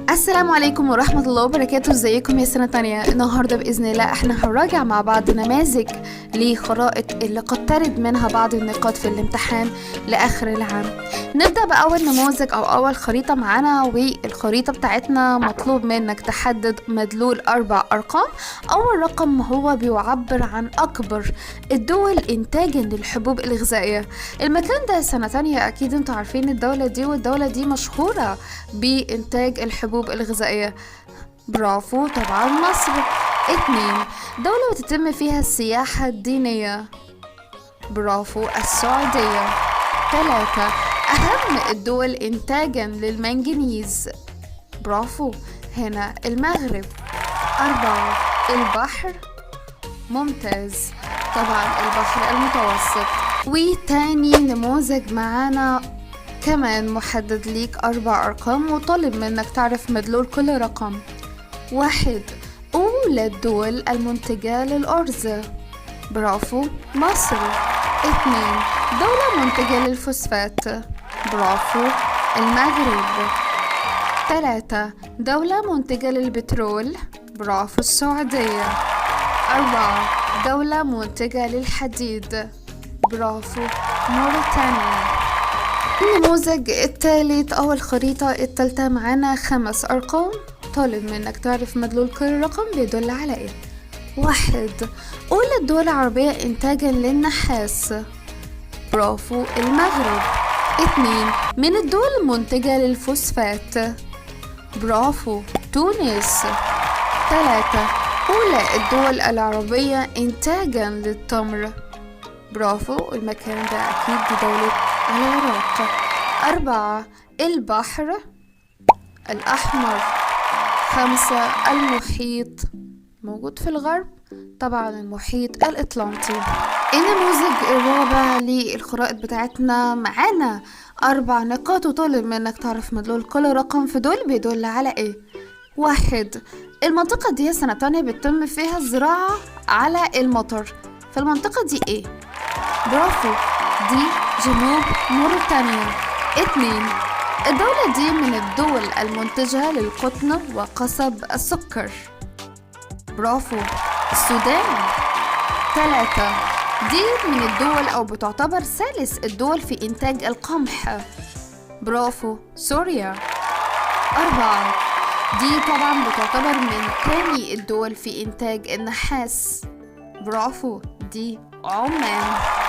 السلام عليكم ورحمة الله وبركاته. ازيكم يا سنة تانية؟ النهاردة بإذن الله احنا هنراجع مع بعض نماذج لخرائط اللي قد ترد منها بعض النقاط في الامتحان لآخر العام. نبدأ بأول نموذج أو أول خريطة معانا، والخريطة بتاعتنا مطلوب منك تحدد مدلول 4 أرقام. أول رقم هو بيعبر عن أكبر الدول إنتاجا للحبوب الغذائية. المكان ده سنة تانية أكيد انتوا عارفين الدولة دي، والدولة دي مشهورة بإنتاج الحبوب الغذائية. برافو، طبعا مصر. 2، دولة بتتم فيها السياحة الدينية. برافو، السعودية. 3، أهم الدول إنتاجا للمنجنيز. برافو، هنا المغرب. 4، البحر. ممتاز، طبعا البحر المتوسط. وتاني نموذج معانا كمان محدد ليك 4 أرقام وطالب منك تعرف مدلول كل رقم. 1، أولى الدول المنتجة للأرز. برافو، مصر. 2، دولة منتجة للفوسفات. برافو، المغرب. 3، دولة منتجة للبترول. برافو، السعودية. 4، دولة منتجة للحديد. برافو، موريتانيا. النموذج الثالث أو الخريطة الثالثة معانا 5 أرقام، طالب منك تعرف مدلول كل رقم بيدل على إيه. 1، أولى الدول العربية إنتاجا للنحاس. برافو، المغرب. 2، من الدول المنتجة للفوسفات. برافو، تونس. 3، أولى الدول العربية إنتاجا للتمر. برافو، المكان ده أكيد دي دولة العراق. 4، البحر الأحمر. 5، المحيط موجود في الغرب، طبعا المحيط الأطلنطي. النموذج الرابع للخرائط بتاعتنا معانا 4 نقاط وطالب منك تعرف مدلول كل رقم في دول بيدل على ايه. 1، المنطقة دي سنة تانية بتتم فيها الزراعة على المطر، فالمنطقة دي ايه؟ برافو، دي جنوب موريتانيا. 2، الدولة دي من الدول المنتجة للقطن وقصب السكر. برافو، السودان. 3، دي من الدول أو بتعتبر ثالث الدول في إنتاج القمح. برافو، سوريا. 4، دي طبعا بتعتبر من ثاني الدول في إنتاج النحاس. برافو، دي عمان.